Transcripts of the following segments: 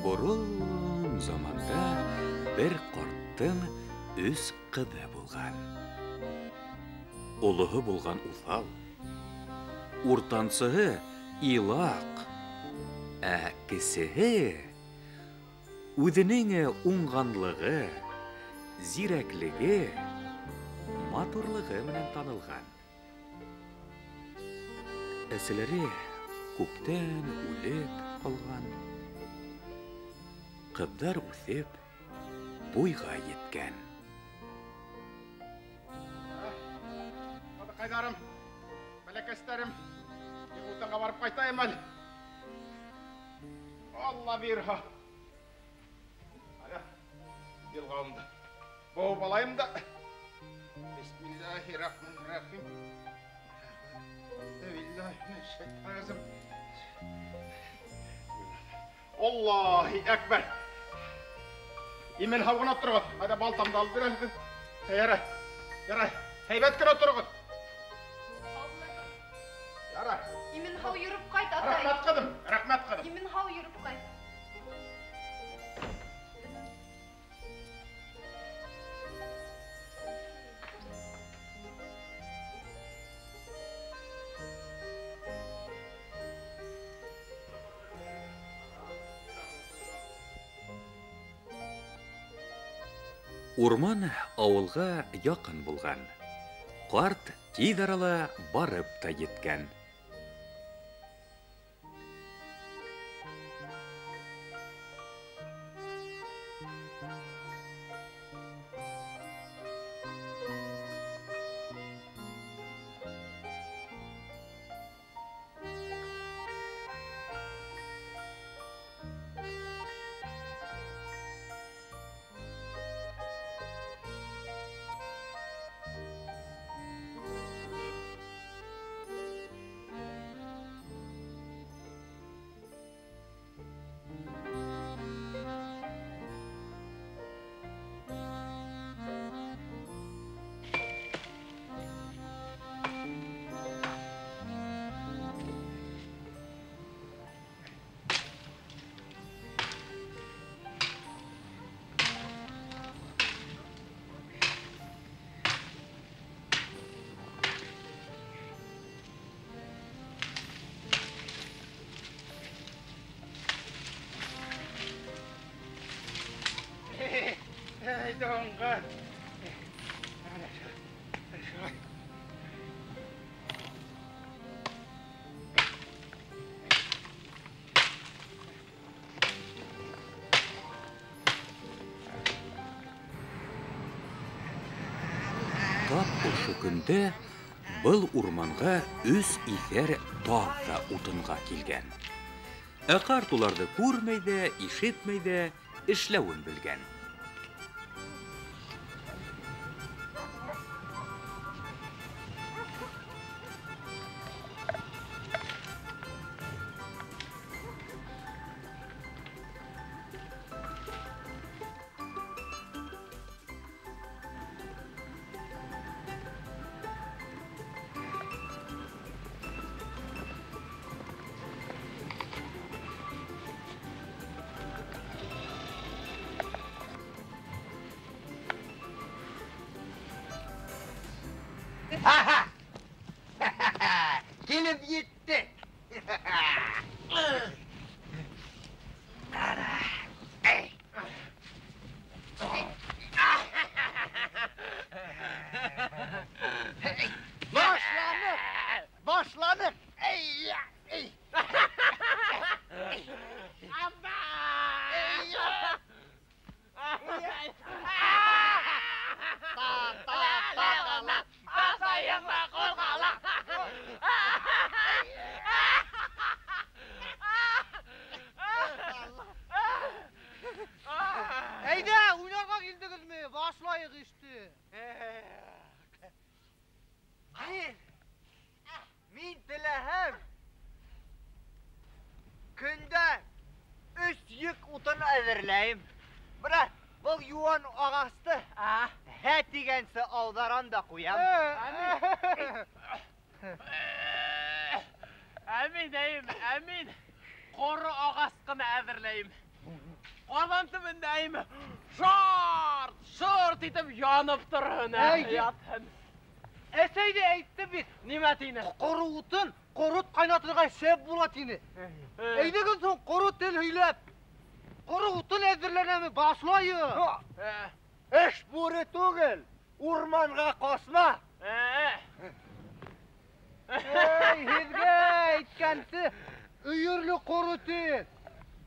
Борон заманда бер ҡарттың өс ҡыҙы булған. Олоһо булған уҫал, уртансыһы илаҡ, ә кесеһе үҙенең уңғанлығы, зирәклеге, матурлығы менән танылған. Әсәләре күптән үлеп ҡалған. Ҡыҙҙар үҫеп, буйға еткән. Ҡыҙҙарым, бәләкәстәрем, утынға барып ҡайтайым әле. Алла бирһә. Ана, йылғамды быуып алайым да. Бисмиллахи-рахмани-рахим. Аллахи әкбәр. Имен һау ғына тороғоҙ. Айҙа балтамды алып бир әле. Ярай, ярай, һәйбәт кенә тороғоҙ. Ярай. Имен һау йөрөп ҡайт, атай. Рәхмәт, ҡыҙым, рәхмәт, ҡыҙым. Имен һау йөрөп ҡайт. Урман ауылға яҡын булған. Ҡарт тиҙ арала барып та еткән. Тап ошо көндә был урманға өс иҫәр таҙ ҙа утынға килгән. Ә ҡарт уларҙы күрмәй ҙә, ишетмәй ҙә, эшләүен белгән. Килеп еттек. Башланыҡ, башланыҡ. Эй, эй. Әйҙә, уйнарға килдегеҙме? Башлайыҡ эште. Мин теләһәм, көндә 3 йөк утын әҙерләйем. Бына был йыуан ағасты һә тигәнсе ауҙарам да ҡуям. Әмин, әйем, әмин. Ҡоро ағас ҡына әҙерләйем. Ҡаҙан төбөндә әйме? Шарт, шорт итеп янып торһон, ятһын. Әсәй ҙә әйтте бит. Нимә тине? Ҡоро утын ҡорот ҡайнатырға шәп була тине. Әйҙәгеҙ һуң ҡоро тел һөйләп. Ҡоро утын әҙерләнәме башлайыҡ. Эш бүре түгел, урманға ҡасма. Эй, һеҙгә әйткәнсе, өйөрлө ҡоро тел.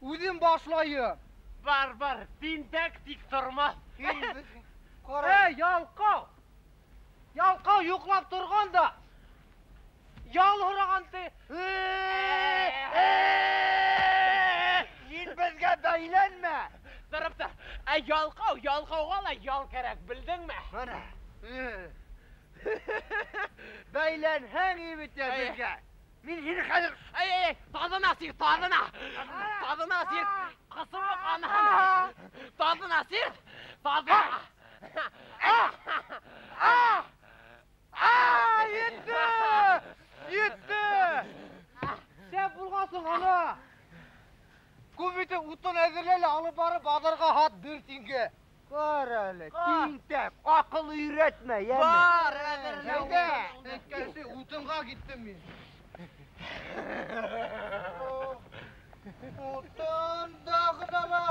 Үҙем башлайым. Бар, бар, тинтәк тик тормаҫ. Эй, ялҡау! Ялҡау йоҡлап торған да ял һораған ти. Һин беҙгә бәйләнмә. Тороп тор. Ә ялҡау, ялҡауға ла ял кәрәк, белдеңме? Бына. Бәйләнһәң бит беҙгә. Мин һине хәҙер... Эй, эй, таҙына сир, таҙына. Таҙына сир, ҡысымыҡ анаһын. Таҙына сир, таҙына. Етте! Етте! Шәп булғанһың, ана. Күп итеп утын әҙерлә лә алып барып баҙарға һат 1 тиңгә. Бар әле, тинтәк, аҡыл өйрәтмә, йәме. Бар, әҙерлә. Әйҙә, әйткәнсе утынға киттем мин. Утын да ғына.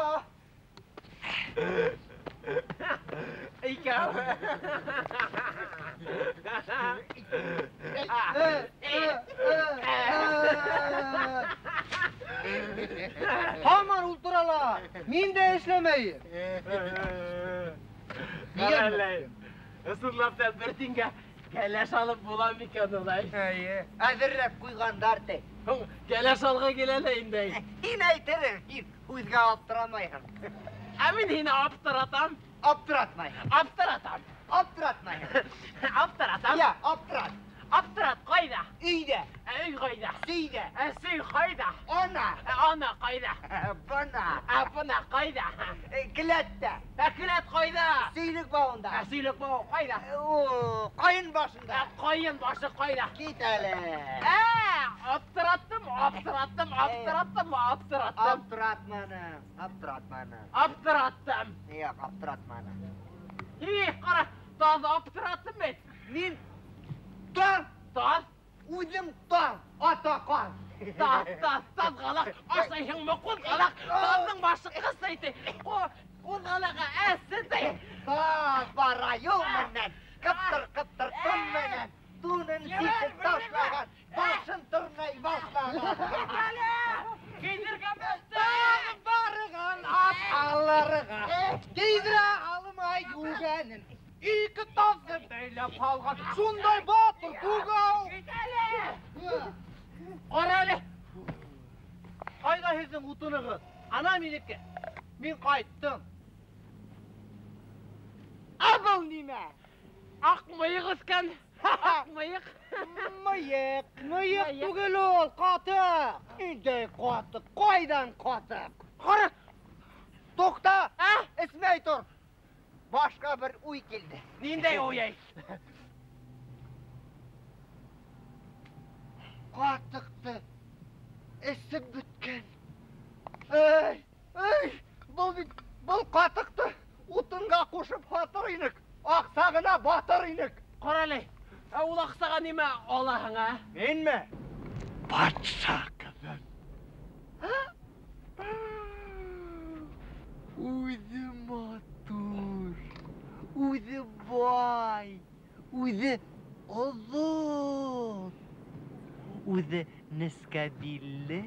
Икәү. Һаман ултыралар. Мин дә эшләмәйем. Ҡара әле. Ысынлап та 1 тиңгә кәләш алып була микән улай? Эйе, әҙерләп ҡуйғандар ти. Һуң кәләш алға килә лә инде. Һин әйтерең, һин һүҙгә аптырамайһың. Ә мин һине аптыратам. Аптыратмайһың. Аптыратам. Аптыратмайһың. Аптыратам. Я, аптырат. Аптырат ҡайҙа? Өйҙә. Ә өй ҡайҙа? Сөйҙә. Ә сөй ҡайҙа? Ана. Ә ана ҡайҙа? Бына. Ә бына ҡайҙа? Келәттә. Ә келәт ҡайҙа? Сөйлөк бауында. Ә сөйлөк бауы ҡайҙа? О, ҡайын башында. Ә ҡайын башы ҡайҙа? Кит әле. Ә, аптыраттым, аптыраттым, аптыраттым, аптыраттым. Аптыратманым, аптыратманым. Аптыраттым. Юҡ, аптыратманым. Их, ҡара, таҙ аптыраттым бит. Мин таҙ, таҙ, үҙем таҙ, ата ҡаҙ. Таҙ, таҙ, таҙғалаҡ, ашайһыңмы ҡуҙғалаҡ? Таҙҙың башы ҡысай ти, ҡуҙғалаға әсе ти. Таҙ бара юл менән, ҡыптыр-ҡыптыр тун менән, тунын сисеп ташлаған, башын тырнай башлаған. Кейҙергә бөттө. Таҙ барған ат алырға, кейҙерә алмай йүгәнен. Ике таҙҙы бәйләп һалған, шундай батыр түгел. Кит әле. Ҡара әле. Ҡайҙа һеҙҙең утынығыҙ? Ана минеке. Мин ҡайттым. Ә был нимә? Аҡ мыйыҡ үҫкән. Аҡ мыйыҡ. Мыйыҡ, мыйыҡ түгел ул, ҡатыҡ. Ниндәй ҡатыҡ? Ҡайҙан ҡатыҡ? Ҡара. Туҡта, Ә? эсмәй тор. Башҡа бер уй килде. Ниндәй уй әй? Ҡатыҡты эсеп бөткән. Эй, эй, был бит, был ҡатыҡты утынға ҡушып һатыр инек. Аҡса ғына батыр инек. Ҡара әле, ә ул аҡсаға нимә алаһың, ә? Минме? Батша ҡыҙын. Үҙе матур, үҙе бай, үҙе оҙон, үҙе нескә билле.